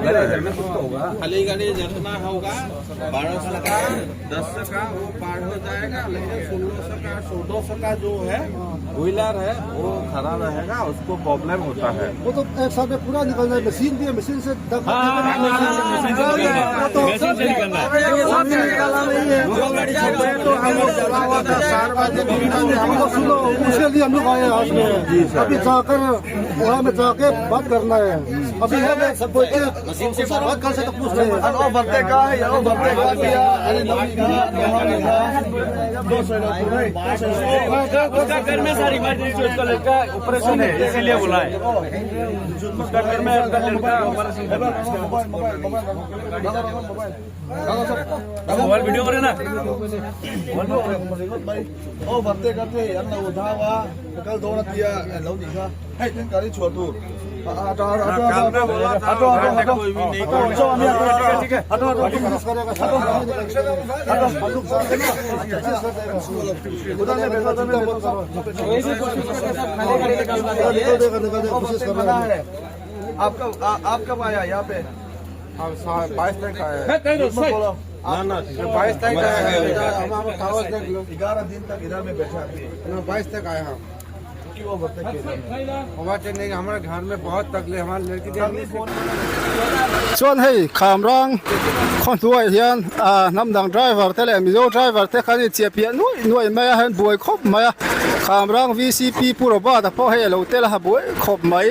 खाली गाड़ी जितना होगा 1200 का 1000 का वो पार हो जाएगा, लेकिन 1600 का 1400 का जो है व्हीलर है वो खड़ा रहेगा, उसको प्रॉब्लम होता है। वो तो एक साथ में पूरा निकलना है, मशीन भी है, मशीन से हमको सुनो, उसके लिए हम लोग आए आज में। अभी जाकर वहाँ में जाके बात करना है, अभी सब बात कर सकते पूछ रहे हैं। उसका घर में सारी इमरजेंसी, उसका लड़का ऑपरेशन है इसीलिए बोला है, उसका घर में उसका लड़का operation. Mobile video करे ना। आपका आप कब आया यहाँ पे? हम 22 तारीख आए। ना ना बाईस तारीख हम हम कागज देख लो 11 दिन तक इधर में बैठा आदमी ना बाईस तक आए हम क्यों ओवरटेक किया ओवरटेक नहीं हमारे घर में बहुत तकलीफ हमारे लड़की Chuan hei Khamrang khaw hnuaiah hian ah hnam dang driver te leh Mizo driver te khan in chiah piah nuaih nuaih mai a hei buai khawp mai a Khamrang VCP Pu Robert a pawh hei a lo tel a buai khawp mai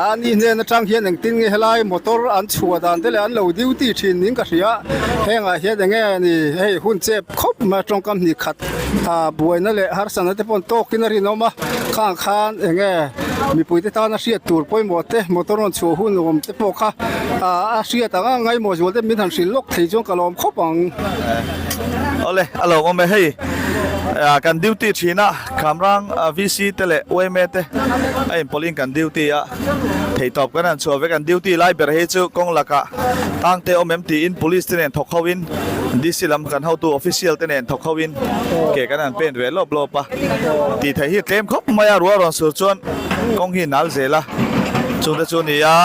a ni hnen atang hian engtin nge helai motor an chhuah dan te leh an lo duty thin niin ka hria hengah hian enge ni hei hun chep khawp mai a tawngkam hnih khat ah buaina leh harsatna te pawh an tawkin a rinawm a khang khan enge mipui te tana hriat tur pawimawh te motor rawn chhuah hun awm te pawh kha ah a hriat ang a ngaimawh zual te min han hrilh lawk thei chuan ka lawm khawp ang. Awle a lo awm e hei ah kan duty thin a Khamrang VC te leh yma te a inpawlh in kan duty a theihtawp kan han chhuah ve kan duty lai ber hi chu kawng lakah tang te awm em tiin police te nen thawk ho in DC lam kan hotu official te nen thawk ho in ke kan han pen ve lawp lawp a tih theih hi tlem khawp mai a ruah rawn sur chuan kawng hi nal zel a chungte chu ni a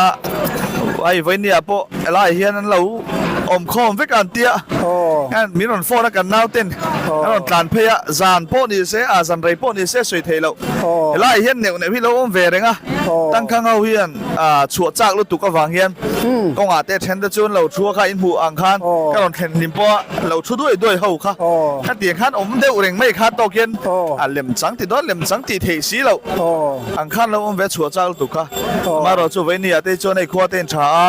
hei vawinia pawh helaiah hian an lo awm khawm vek a an tia min rawn phone a kan nauten an rawn tlan phei a zan pawh ni se a zan rei pawh ni se sawi theih loh helaiah hian neuh neuh hi lo awm ve reng a tangkhang ho hian chhuah chak lutuk avang hian kawngah te then te chuan lo thu a kha in hmuh ang khan ka rawn thlen hlim pawh a lo thu duai duai ho kha khatiang khan awm deuh reng mai kha tawk hian a lem chang ti dawn lem chang tih theih si loh ang khan lo awm ve chhuah chak lutuk kha amaherawh chu vawinia te chuan hei khua te in tha a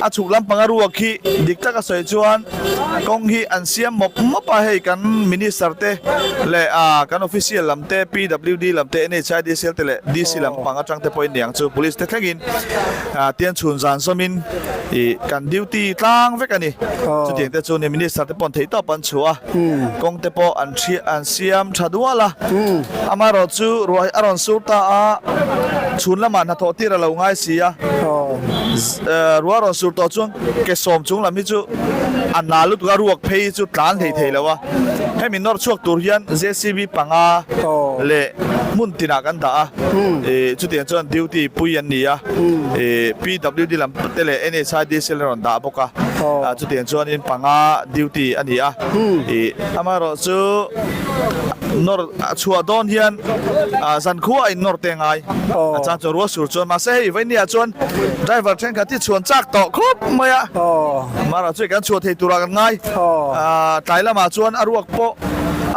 a chhuk lampang a ruak hi dik taka sawi chuan kawng hi an siam mawp mawp a hei kan minister te leh kan official lam te PWD lam te NHIDCL te leh DC lam pang atang te pawhin niang chu police te thlengin tian chhun zan zawmin ih kan duty tlang vek a ni chutiang te chu ni minister te pawh an theih tawp an chhuah a kawng te pawh an thi an siam tha dual a amaherawh chu ruah hi a rawn sur ta a chhun lamah hnathawh tir a lo ngai si a ruah a rawn sur tawh chuan ke sawm chung lam hi chu a nal lutuk a ruak phei chu tlan hlei thei lo a hemi nawr chhuak tur hian JCB panga leh hmun tinah kan dah a ih chutiang chuan duty pui an ni a ih PWD lam te leh NHIDC an rawn dah bawk a chutiang chuanin panga duty a ni a ih amaherawh chu nawr chhuah dawn hian zankhua a innawr te ngai a chang chuan rual sur chuan mahse hei vawinia chuan driver thenkhat hi chhuan chak tawh khawp mai a mara chu kan chhuah thei turah kan ngai tlai lamah chuan a ruak pawh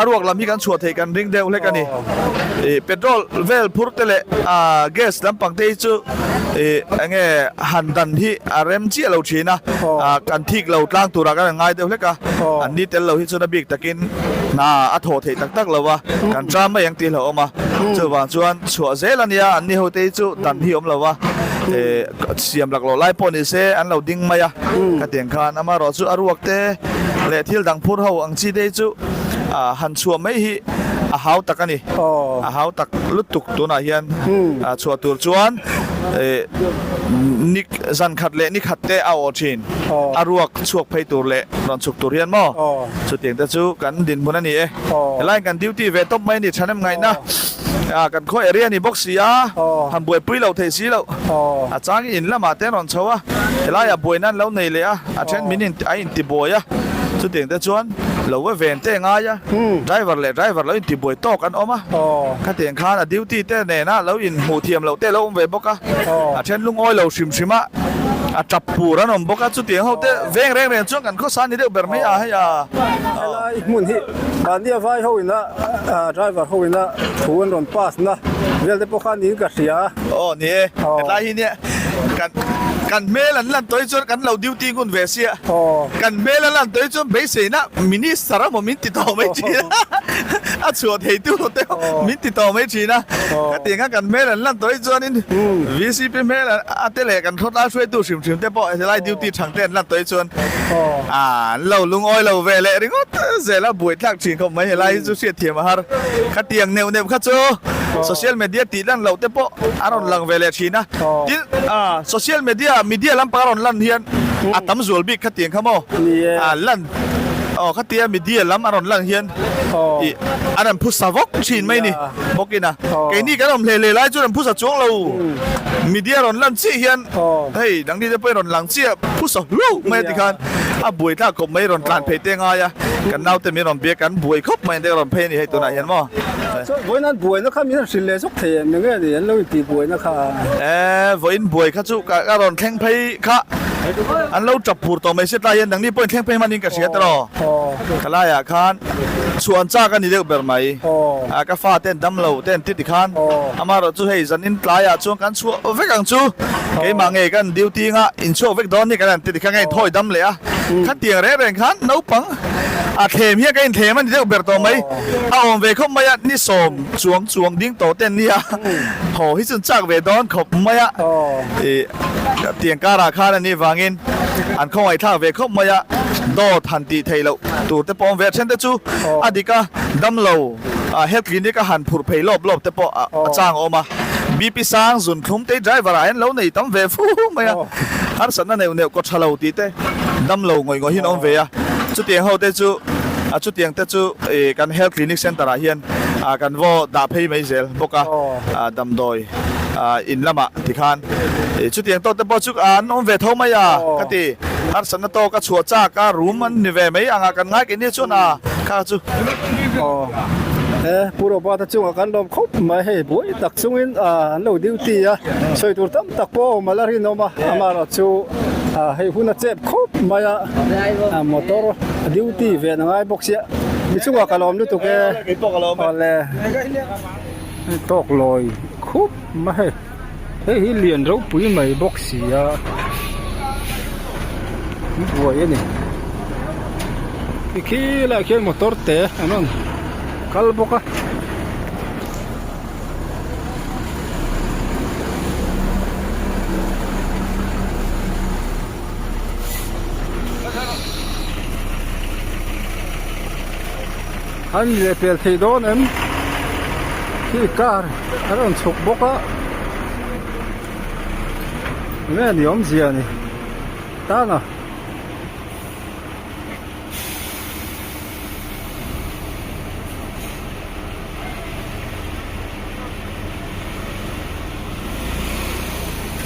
a ruak lam hi kan chhuah theih kan ring deuh hlek a ni ih petrol vel phur te leh gas lampang te hi chu ih eng nge han dan hi a rem chiah lo thin a kan thik lo tlang turah kan ngai deuh hlek a an ni tel lo hi chuan a bik takin hna a thawh theih tak tak lo a kan ṭam mai ang tih hlauhawm a chuvang chuan chhuah zel a nia an ni ho te hi chu dan hi awm lo a eh siam lak loh lai pawh ni se an lo ding mai a khatiang khan amaherawh chu a ruak te leh thil dang phur ho ang chi te hi chu ah han chhuah mai hi a hau tak a ni a hau tak lutuk tunah hian chhuah tur chuan eh ni zan khat leh ni khat te a awh thin a ruak chhuak phei tur leh rawn chhuk tur hian maw. Chutiang te chu kan dinhmun a ni e. Helaiin kan duty ve tawp mai a ni thanem ngaihna kan khaw area a ni bawk si a, han buaipui loh theih si loh. A changin in lamah te an rawn chho a, helaiah buaina an lo nei leh a, a then min a intibuai a. Chutiang te chuan lo va ven te ngai a, driver leh driver lo intibuai tawk an awm a. Khatiang khan a duty te nena lo inhmuh thiam loh te a lo awm ve bawk a, a then lungawi lo hrim hrim a, a tap pur an awm bawk a. Chutiang ho te veng reng reng chuan kan khawsa ni deuh ber mai a hei a. Helai hmun hi mahnia vai ho ina driver ho ina thu an rawn pass na vel te pawh kha niin ka hria. Aw ni e, hetlai hi nia kan kan hmel an lan tawh hi chuan kan lo duty ngun ve sia, kan hmel an lan tawh hi chuan beiseina minister emaw min ti tawh mai thin a, a chhuah thei tu te min ti tawh mai thin a, khatiang khan kan hmel an lan tawh hi chuanin VCP hmel a te leh kan khawtlai hruaitu hrim hrim te pawh helai duty thang te an lan tawh hi chuan an lo lungawi lo ve leh ringawt zel a buai thlak thin khawp mai helai hi chu hriat thiam a har khatiang neuh neuh kha chu social media tih lan loh te pawh a rawn lang ve leh thin a tin social media media lampang a rawn lan hian a tam zual bik khatiang kha maw a lan aw khatia media lam a rawn lan hian ih an rawn phusa vawk thin mai ni bawkin a keini kan awm hle hle lai chuan an phusa chuang lo media rawn lan chiah hian Hei dangni te pawhin rawn lang chiah phusa hluau mai a ti khan. A buai tlak khawp mai rawn tlan phei te ngai a, kan naute min rawn biak kan buai khawp mai te rawn phei a ni hei tunah hian maw. Chuan vawiin an buaina kha min han hrilh leh zawk thei em enge ni an lo intih buaina kha? E, vawiin buai kha chu ka rawn thleng phei kha an lo tap phur tawh mai si tlai hian nangni pawhin thleng phei hmanin ka hria tiraw? Khalaiah khan chhuan chak a ni deuh ber mai. A ka fa ten dam lo te an ti tikhan amaherawh chu hei zanin tlaiah chuan kan chhuah vek ang chu keimah ngei kan duty anga inchhuak vek dawn ni kan han ti tikhan ka inthawi dam leh a. Khatiang reng reng khan naupang a thlem hian ka inthlem a ni deuh ber tawh mai. A awm ve khawp mai a, ni sawm chuang chuang ding tawh te an nia. Haw hi chu chak ve dawn khawp mai a. Ih tiang karah khan a nih vangin an khawngaihthlak ve khawp mai a, dawt han tih theih loh tur te pawh awm ve a. Then te chu a dik a, damlo health clinic a han phurh phei lawp lawp te pawh a chang a awm a. BP sang zun thlum te driver ah hian lo nei tam ve fu mai a, harsatna neuh neuh kaw tha lo tih te damlo ngawih ngawih hian awm ve a. Chutiang ho te chu chutiang te chu kan health clinic center ah hian kan vaw dah phei mai zel bawk a, damdawi in lamah tikhan chutiang tawk te pawh chu an awm ve tho mai a ka ti. Harsatna tawk a chhuah chak a room an ni ve mai ang a kan ngai keini chuan a kha chu. Aw he Pu Robert a chungah kan lawm khawp mai hei buai tak chungin an lo duty a sawi tur tam tak pawh a awm a la rinawm a amaherawh chu hei hun a chep khawp mai a motor duty ve a ngai bawk sia mi chungah ka lawm lutuk e awle tawk lawi khup mai hei. Hei hi lian ropui mai bawk si a buai a ni tikhi lai khian motor te an rawn kal bawk a. An lehpel thei dawn em? Khi car a rawn chhuk bawk a enge ni awmzia ni tang a.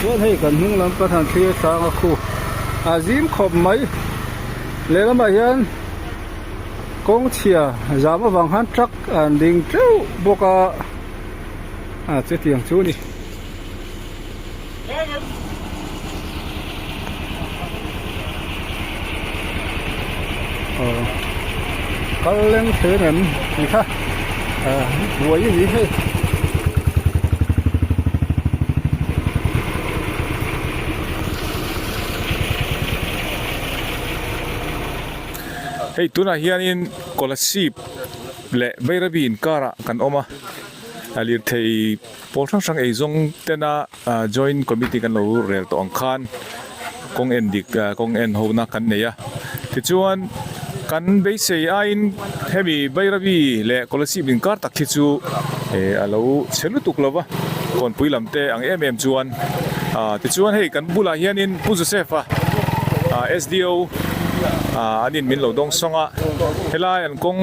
Chuan hei kan hnung lam kan han thlir tlang a khu a zim khawp mai lehlamah hian kawng chhia zam avang khan truck an ding teuh bawk a a chutiang chu a ni. Aw kal leng thei em tih kha ah buai a ni hei. Hei tunah hianin Kolasib leh Bairabi inkarah kan awm a lirthei pawl hrang hrang eizawng tena Joint Committee kan lo rel tawh ang khan kawng en dik kawng en ho na kan nei a tichuan kan beisei aiin hemi Bairabi leh Kolasib inkar tak hi chu eh a lo chhe lutuk lo va kawnpui lam te ang em em chuan ah tichuan hei kan bulah hianin Pu Joseph a ah SDO ah an in min lo dawng sawng a helai an kawng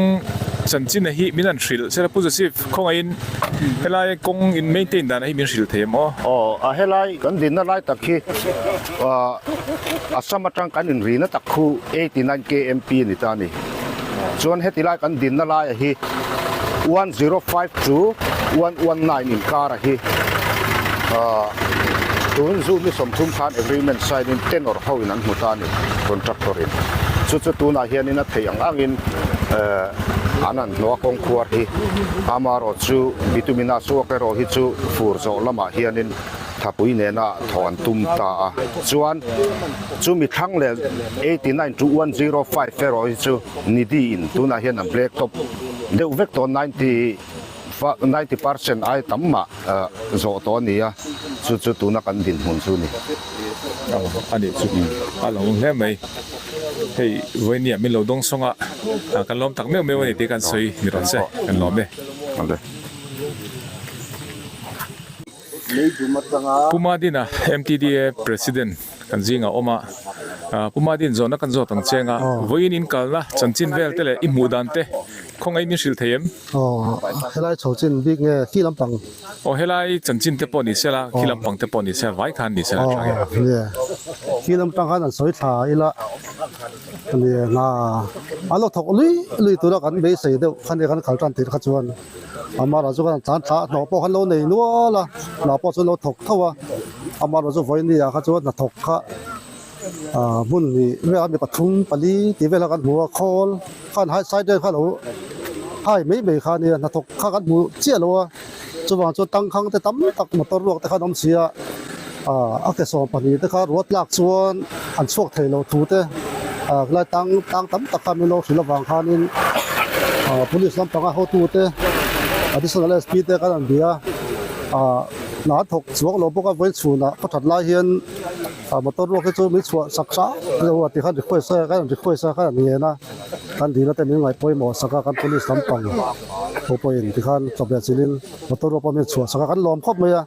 chanchin a hi min han hrilh sela Pu Joseph khawngaihin Helai kawng in maintain dan hi min hrilh thei em aw? Aw, a helai kan dinna lai tak hi Assam atang kan inrina tak khu 89 kmp a ni ta a ni. Chuan heti lai kan dinna laia hi 105 to 119 inkara hi tun June ni 30 khan agreement sign in tenor ho in an hmu ta a ni, contractor in. Chu chu tunah hianin a theih ang angin an han hnawh a kawngkhuar hi. Amaherawh chu Bitumina suak erawh hi chu fur zawh lamah hianin thapui nena thawh an tum ta a. Chuan chumi thlang leh 89 to 105 erawh hi chu Nidhi in tunah hian a black top deuh vek tawh 90 90 percent ai tam mah zawh tawh a ni a, chu chu tuna kan dinhmun chu a ni. Aw a nih chu a lo hle mai. Hei vawinia min lo dawng sawng a, kan lawm tak meuh meuh a ni tih kan sawi ni rawh se, kan lawm e. Pu Madina MTDA President kan zingah awm a, Pu Madin zawhna kan zawt ang cheng a, vawiin in kalna chanchin vel te leh i hmuh dan te khawngaih min hrilh thei em? Aw, helai chho chin bik nge khi lampang? Aw, helai chanchin te pawh ni sela, khi lampang te pawh ni sela, vai khan ni sela tha nge? Aw, khi lampang khan an sawi thla ila. Ani hna an lo thawk lui lui tura kan beisei deuh kha nia kan kal tan tir kha chuan amaherawh chu kan tlan thla hnawh pawh khan lo nei nual a hna pawh chu an lo thawk tho a amaherawh chu vawiin ah kha chuan hnathawk kha ah hmun hnih velah mi pathum pali tih velah kan hmu a khawl khan hai side vel kha lo hai mai mai kha ania hnathawk kha kan hmu chiah lo a chuvang chuan tangkhang te tam tak motor ruak te khan awm si a ah a ke 12 te kha ruat lak chuan an chhuak thei lo thu te ah helai tang tang tam tak kha min lo hrilh avang khanin ah police lampanga hotu te additional SP te kan an bia ah hna an thawk chuang lo bawk a vawiin chhunah khaw that lai hian ah motor ruak hi chu min chhuah sak hram lo a tikhan request a kan request a kan an ngen a kan dil ate min ngaih pawimawh sak a kan police lampang ho pawhin tikhan chawp leh chilhin motor ruak pawh min chhuah sak a kan lawm khawp mai a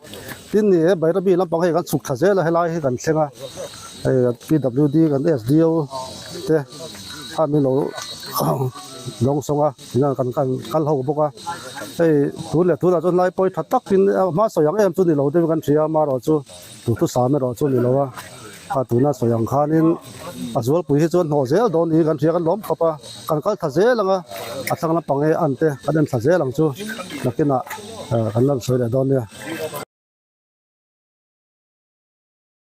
tin ni e Bairabi lampang hei kan chhuk thla zel a helai hi kan thleng a hei P_W_D kan S_D_O te khan min lo lawng sawng a tinge kan kal ho bawk a hei tun leh tunah chuan lai pawi tha takin hma sawi ang em chu ni lo deuhin kan hria amaherawh chu. Duhthusam erawh chu ni lo a, a tuna sawi ang khanin a zualpui hi chuan hnawh zel dawn niin kan hria kan lawm khawp a, kan kal thla zel ang a, a thlang lampang e an te kan en thla zel ang chu nakinah kan la sawi leh dawn nia.